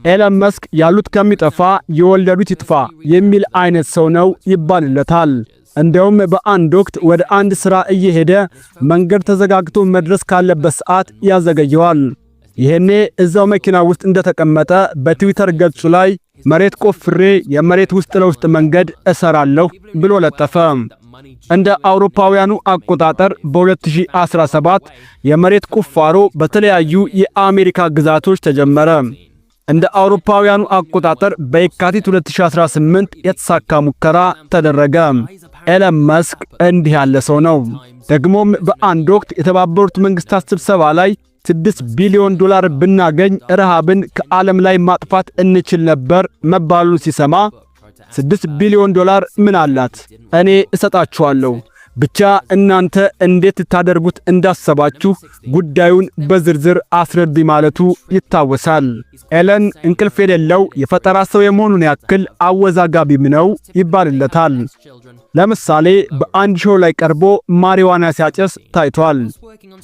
ኤለን መስክ ያሉት ከሚጠፋ የወለዱት ይጥፋ የሚል አይነት ሰው ነው ይባልለታል። እንዲያውም በአንድ ወቅት ወደ አንድ ሥራ እየሄደ መንገድ ተዘጋግቶ መድረስ ካለበት ሰዓት ያዘገየዋል። ይሄኔ እዛው መኪና ውስጥ እንደተቀመጠ በትዊተር ገጹ ላይ "መሬት ቆፍሬ የመሬት ውስጥ ለውስጥ መንገድ እሰራለሁ" ብሎ ለጠፈ። እንደ አውሮፓውያኑ አቆጣጠር በ2017 የመሬት ቁፋሮ በተለያዩ የአሜሪካ ግዛቶች ተጀመረ። እንደ አውሮፓውያኑ አቆጣጠር በየካቲት 2018 የተሳካ ሙከራ ተደረገ። ኤለን መስክ እንዲህ ያለ ሰው ነው። ደግሞም በአንድ ወቅት የተባበሩት መንግስታት ስብሰባ ላይ "6 ቢሊዮን ዶላር ብናገኝ ረሃብን ከዓለም ላይ ማጥፋት እንችል ነበር" መባሉን ሲሰማ "6 ቢሊዮን ዶላር ምን አላት? እኔ እሰጣችኋለሁ። ብቻ እናንተ እንዴት ልታደርጉት እንዳሰባችሁ ጉዳዩን በዝርዝር አስረዱኝ" ማለቱ ይታወሳል። ኤለን እንቅልፍ የሌለው የፈጠራ ሰው የመሆኑን ያክል አወዛጋቢም ነው ይባልለታል። ለምሳሌ በአንድ show ላይ ቀርቦ ማሪዋና ሲያጨስ ታይቷል።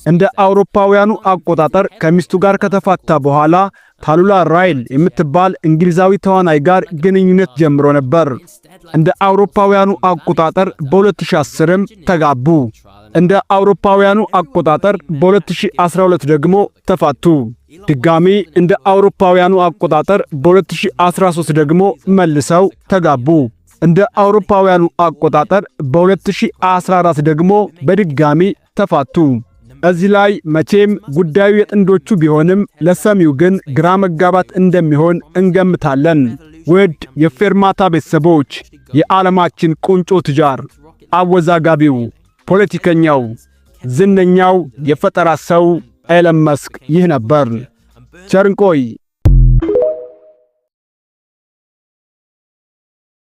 እንደ አውሮፓውያኑ አቆጣጠር ከሚስቱ ጋር ከተፋታ በኋላ ታሉላ ራይል የምትባል እንግሊዛዊ ተዋናይ ጋር ግንኙነት ጀምሮ ነበር። እንደ አውሮፓውያኑ አቆጣጠር በ2010ም ተጋቡ። እንደ አውሮፓውያኑ አቆጣጠር በ2012 ደግሞ ተፋቱ። ድጋሚ እንደ አውሮፓውያኑ አቆጣጠር በ2013 ደግሞ መልሰው ተጋቡ። እንደ አውሮፓውያኑ አቆጣጠር በ2014 ደግሞ በድጋሚ ተፋቱ። እዚህ ላይ መቼም ጉዳዩ የጥንዶቹ ቢሆንም ለሰሚው ግን ግራ መጋባት እንደሚሆን እንገምታለን። ውድ የፌርማታ ቤተሰቦች፣ የዓለማችን ቁንጮ ቱጃር፣ አወዛጋቢው፣ ፖለቲከኛው፣ ዝነኛው የፈጠራ ሰው ኤለን መስክ ይህ ነበር። ቸር እንቆይ።